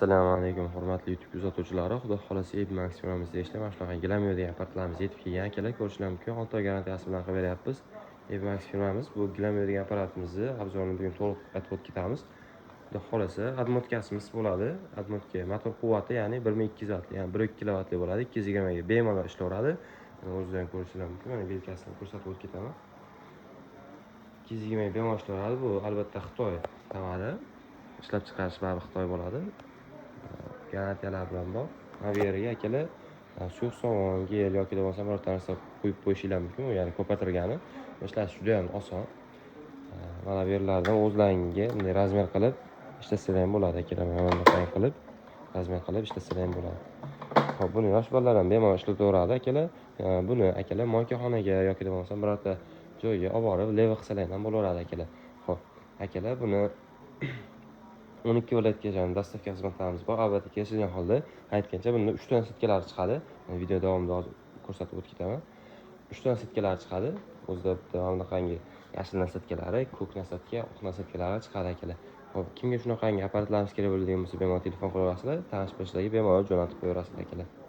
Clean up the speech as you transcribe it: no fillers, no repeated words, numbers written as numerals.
Assalomu alaykum, hurmatli YouTube kuzatuvchilari. Xudo xolasa, Max firmamizda ishlayman. Mana shunaqa gilam yuvadigan apparatlarimiz yetib kelgan, akalar, ko'rishlar mumkin. 6 oy garantiyasi bilan qilib beryapmiz. Max firmamiz bu gilam yuvadigan apparatimizni обзор ini bugun to'liq aytib o'tib ketamiz. Xudo xolasa, обмотка simiz bo'ladi. Обмотка motor quvvati, ya'ni 1200 vatli, ya'ni 1,2 kilovatli bo'ladi. 220 ga bemalol ishlayveradi. Mana, o'zingizlar ham ko'rishinglar mumkin. Mana, вилка sini ko'rsatib o'tib ketaman. 220 ga bemalol ishlayveradi. Bu albatta Xitoy tovari. Ishlab chiqarish baribir Xitoy bo'ladi. Garantiyalar bilan bor. Mana bu yerga, akalar, suyuq sovun, gel yoki bo'lmasa birorta narsa quyib qo'yishinglar mumkin, ya'ni ko'paytirgani. Ishlash juda ham oson. Mana bu yerlardan o'zlaringga bunday размер qilib ishlatsalar ham bo'ladi, akalar. Mana bunaqa qilib размер qilib ishlatsalar ham bo'ladi. Xo'p, buni yosh bolalar ham bemalol ishlataveradi, akalar. Buni, akalar, moykaxonaga yoki bo'lmasa birorta joyga olib borib лева qilsalar ham bo'laveradi, akalar. Xo'p, akalar, buni 12 viloyatgacha доставка xizmatlarimiz bor. Albatta, kelishilgan holda. Aytgancha, bunda 3 ta насадка lari chiqadi. Video davomida hozir ko'rsatib o'tib ketaman. 3 ta насадка lari chiqadi. O'zida bitta mana bunaqangi yashil насадка lari, ko'k насадка, oq насадка lari chiqadi, akalar. Xo'p, kimga shunaqangi apparatlarimiz kerak bo'ladigan bo'lsa, bemalol telefon qilaverasizlar. Tanish bilishlarga bemalol jo'natib qo'yaverasizlar, akalar.